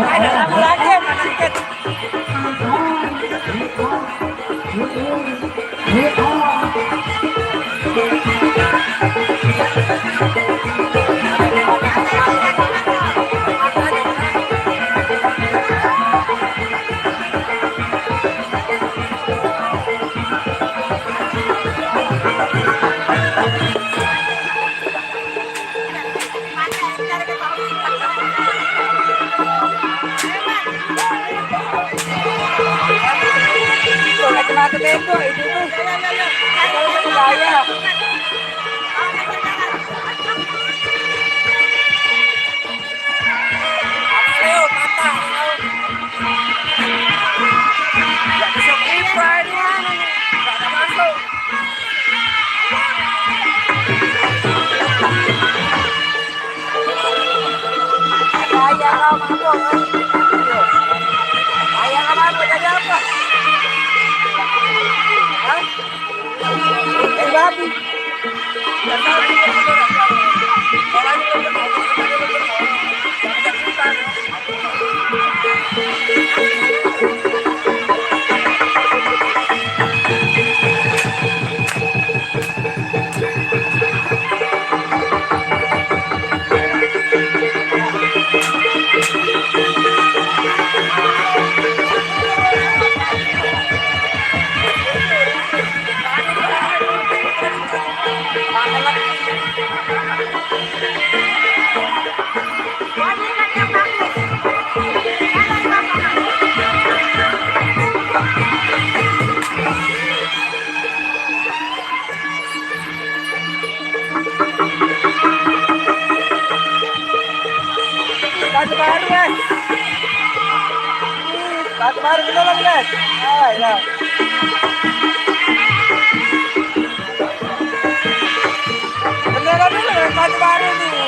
Ada kamu lagi, mana tiket? Itu itu tuh. Kalau satu gaya. Leo, kata. Gak bisa kipa ini. Gak ada masuk. Kaya kau mabok. Kaya kau mabok jadi apa? Hah? Eh babi. Batu baru, Mas. Batu baru bener lagi, Mas. Ah, ya. Beneran dulu, batu baru nih.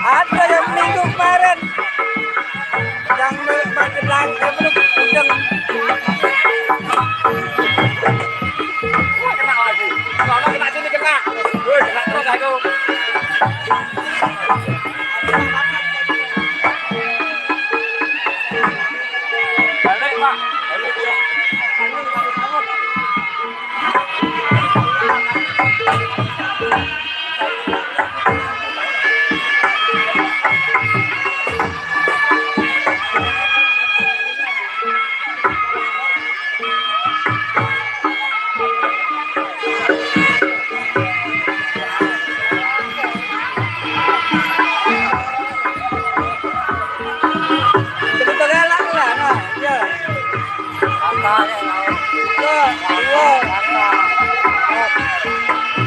Ada yang minggu kemarin yang pakai belangka udang. Wah, kena lagi. Kalau kena sini kena. Woi, kena terus aku. Balik, Pak. Balik ya.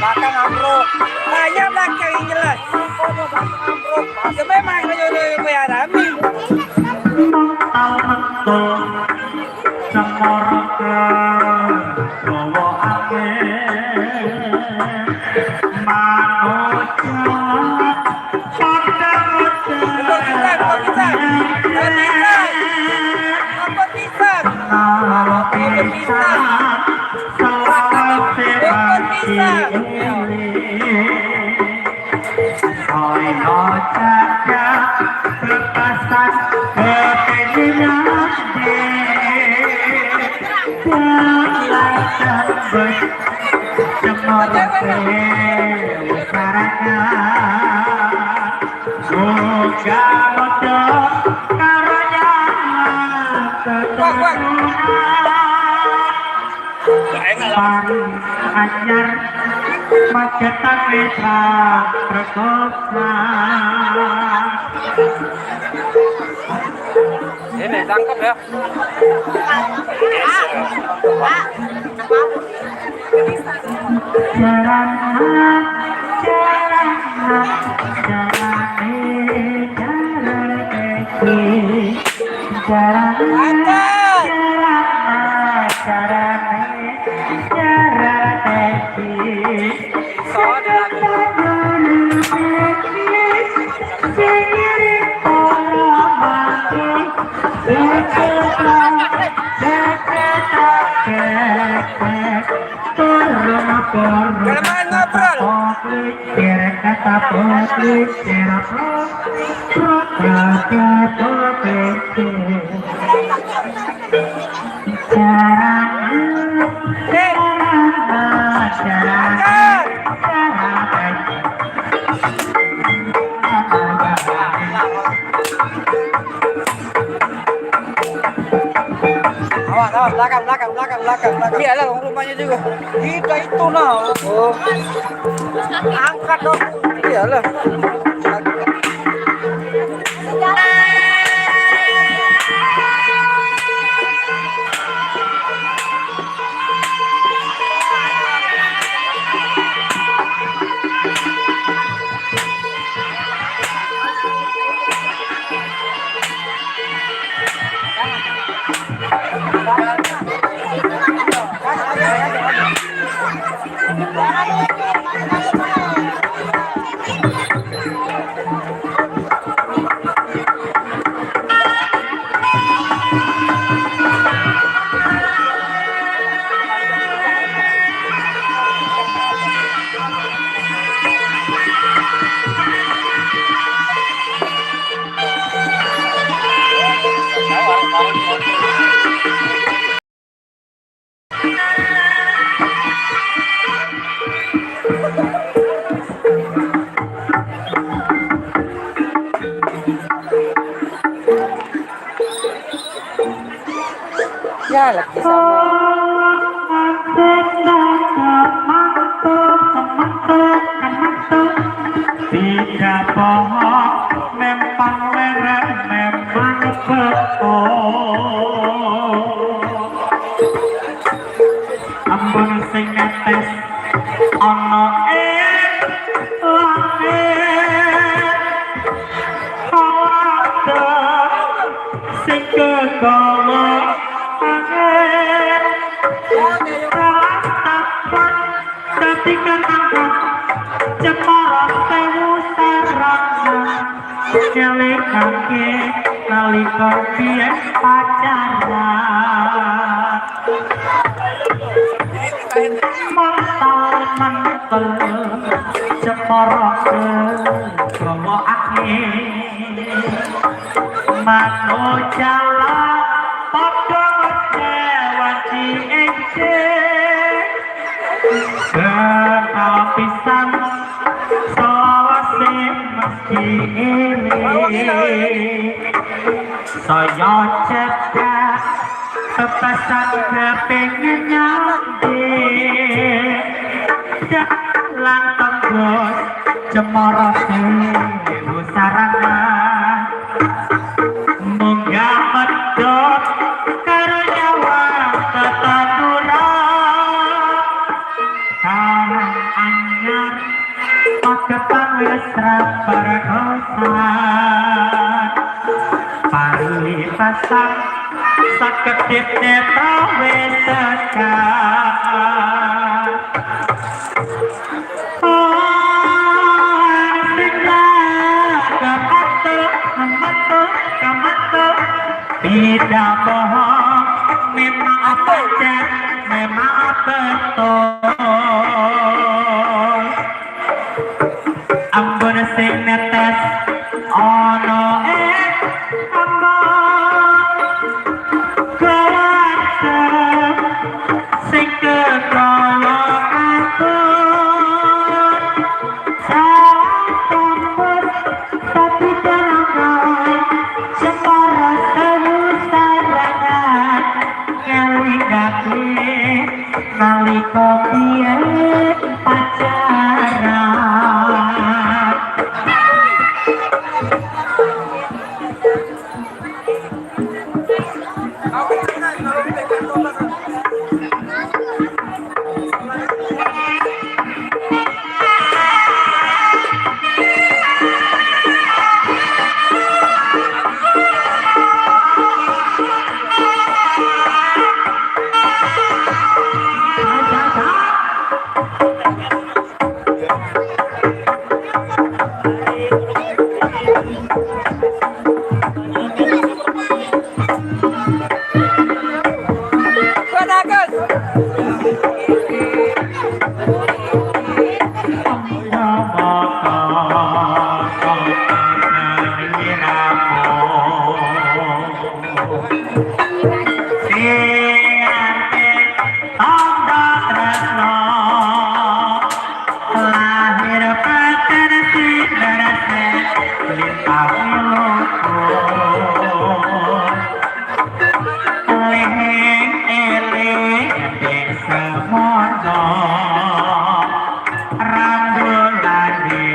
Belakang ambruk. Banyak belakang yang jelas. Ambruk. Ya memang rame. Betul kita, betul kita. Pisan selawase mesti eling. Saya cakap lepasan kepinginan jalan tembus cemara sewu sarangan. Muga mojo karo Wak, wak. tetenunan Gak enak lah. pari anyar Magetan wis rekosa. Ini tangkap ya. Jaranan, jaranan, jarane, jarane iki. Jaranan, Angkat. jaranan, jarane, jarane iki. Soalnya lagi. Kelamaan ngobrol. Eh, angkat. Awas, awas, belakang, belakang, belakang, belakang, belakang. Iya lah, rumahnya juga. Kita itu nah. Oh, Angkat dong. iyalah. Ya, lagi sama. Tidak bohong, memang lereng, memang betul. Ambon sing netes ana ing langit, hawa sing kegawa angin. Salah takon dadi kenangan Cemara sewu sarangan ngelingake nalika biyen pacaran. Mental mentel cemara kegawa angin. Manujala padha wanci enjing. Kenal pisan selawase mesti eling. Saya cedhak pepesan kepengin nyanding. Dalan tembus cemara sewu sarangan. Munggah medhot karo nyawa tetanduran. Karang anyar Magetan wis ra perkosan. Paribasan sakedhip netra wis sekar. Tidak bohong, memang pancen memang betul. Ambon sing netes ana ing ambon kawasan sing kekala atur sampun tapi terangan separa sewu sarangan ngelingake nalika biyen pacaran. Aku kena kalau pegang tombak. Buat Agus. Rambulane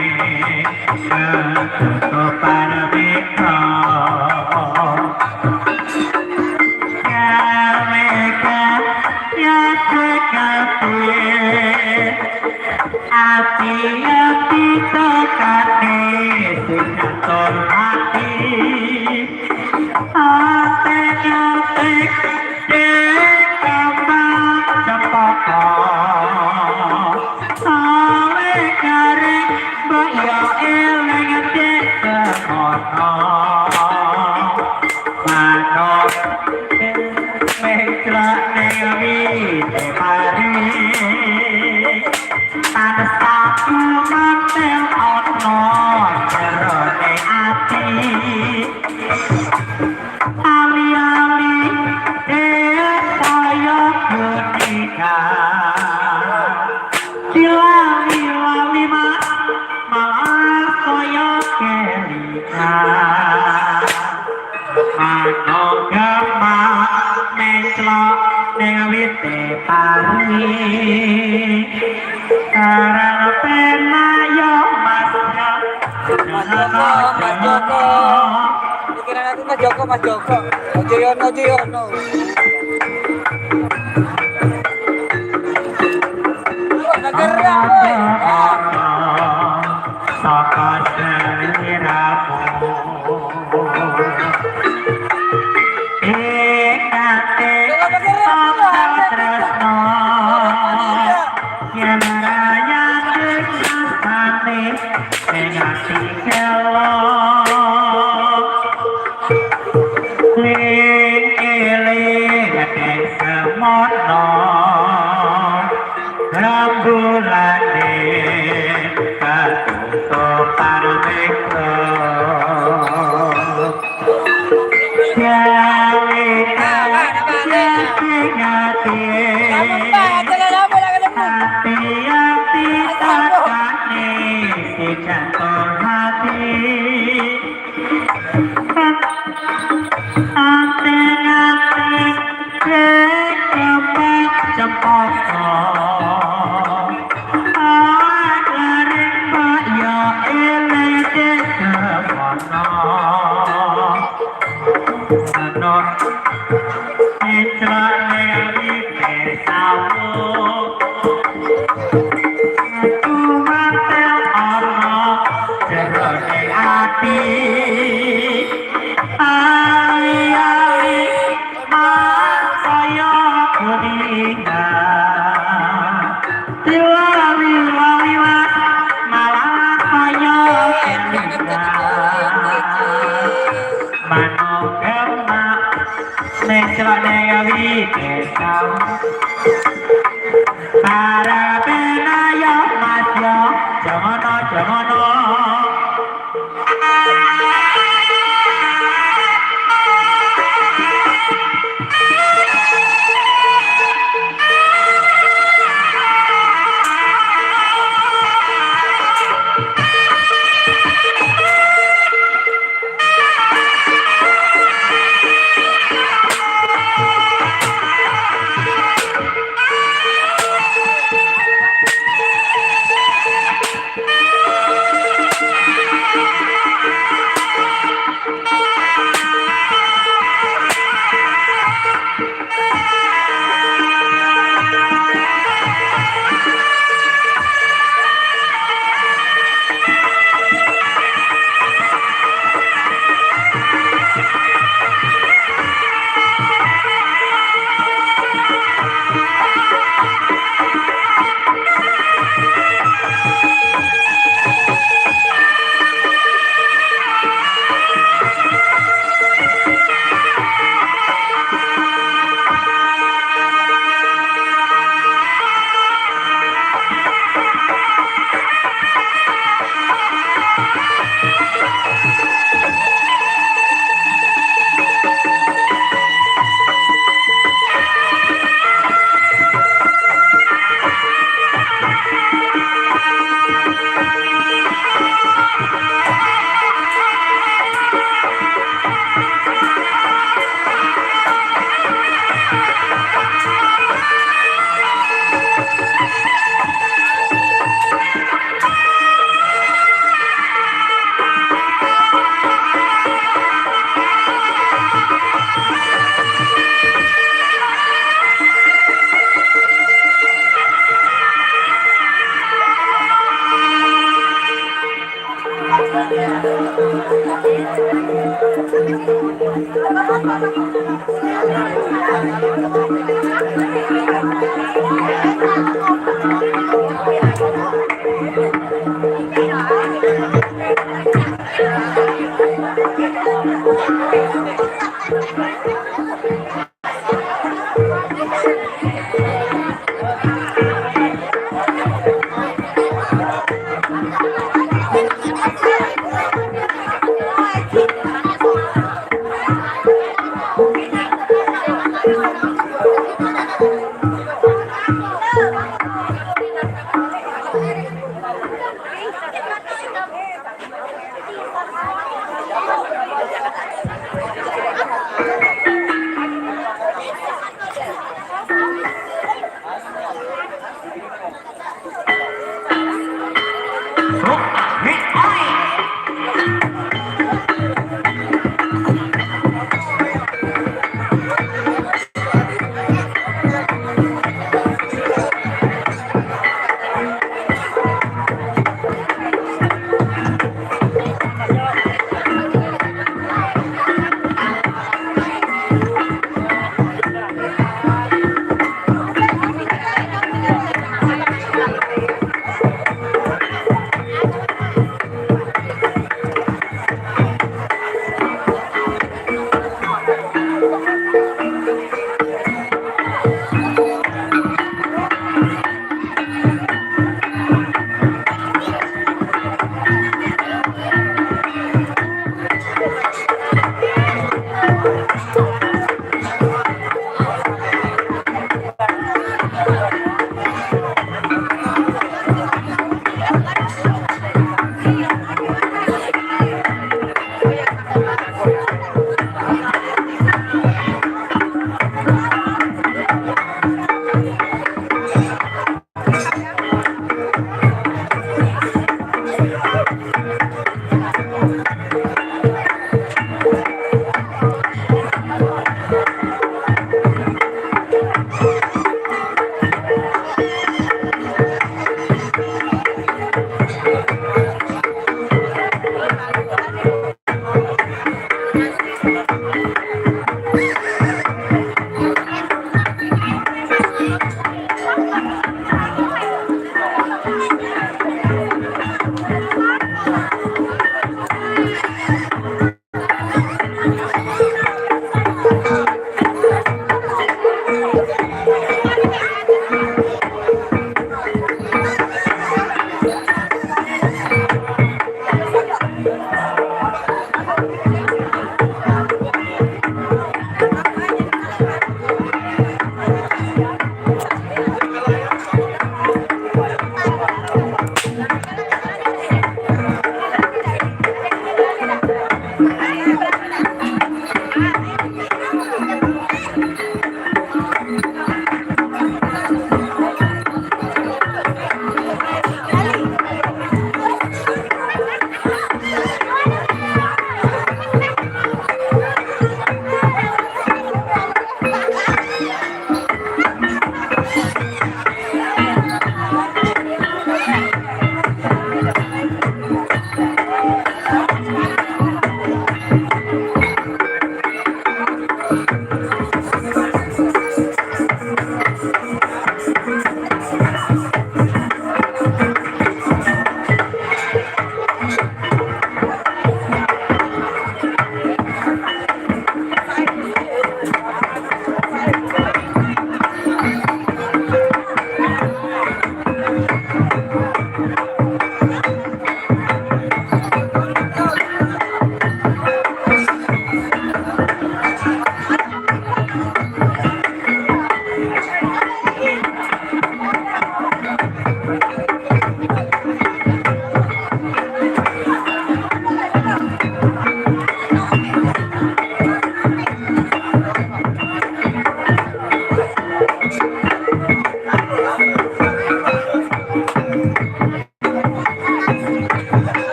ketutupan mitra Kameka ya kabeh ati tekane sing ngatur ati ate ate kembang cepaka awe kareng mbok yo eling dek semono manuk mengklak ning wite pari tansah kumantel ana jerone ati ali-ali kaya kuningan dilali-lali malah kaya kelingan manuk gemak menclok ning wite pari karang penayo mas ya. Mas Joko, Mas Joko. Pikiran aku Mas Joko, Mas Joko. Ojo yono, ojo yono. Wah, nggak gerak, woi. Ah. Saka seliramu ingate tanda tresno yen rayane rasane ing ati kelo ling eling nek semono rambulane katutupan meka gawe ati Kamu pak, jalan apa lah ketemu. ati takane si jantung hati ate ate kembang cempaka aring mbok eling semono ana Ecrane wite sawu aku mantel ana jerone ati ali-ali mas kaya kuningan dilali-lali mas malah kaya kelingan manuk gemak Menclone wite sawo. Para penayo Mas yo, jangono jangono.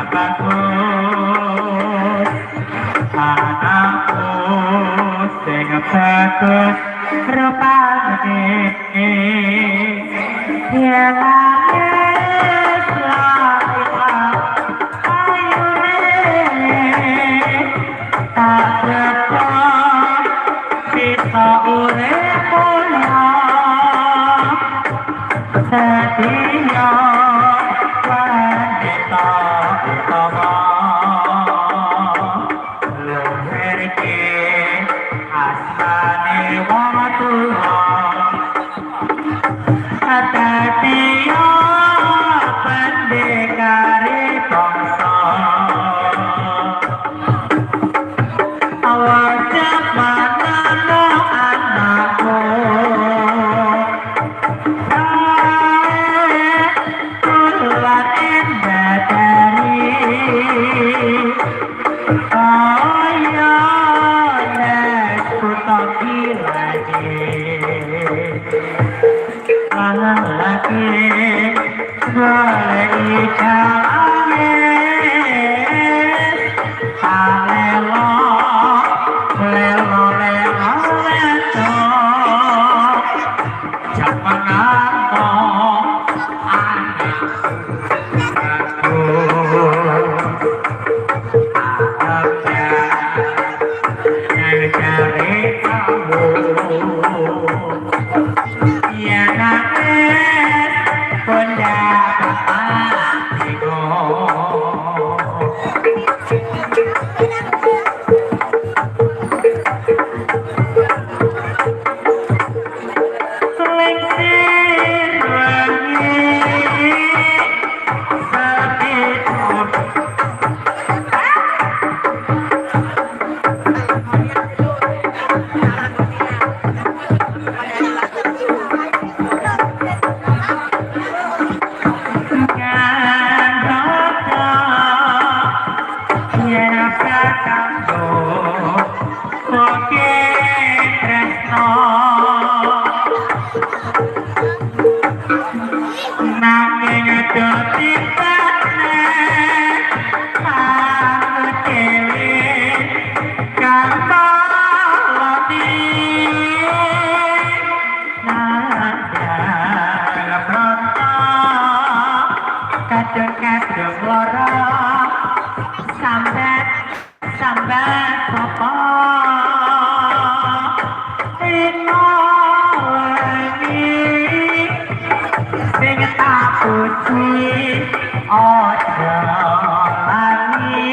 Bagus, anakku sing bagus rupane, yen nangis ilang ayune, tak tetep bisa urip mulya setia wanita utama, luhurke asmane wong tuwa, dadi pendekare bangsa. Wajah manano anakku, tulan endadari, kaya nes kutha kirane, lagi golek jalane, alelo lelo lelo leto, jangan ngantuk anakku, yang cari kamu, ya nangis bunda bapak bingung. Selingsir wengi sepi. Nanging titane aku dhewe kang palati, nandang bronto kadung-kadung lara, sambat sambat sapa ing wengi sing tak puji aja lali.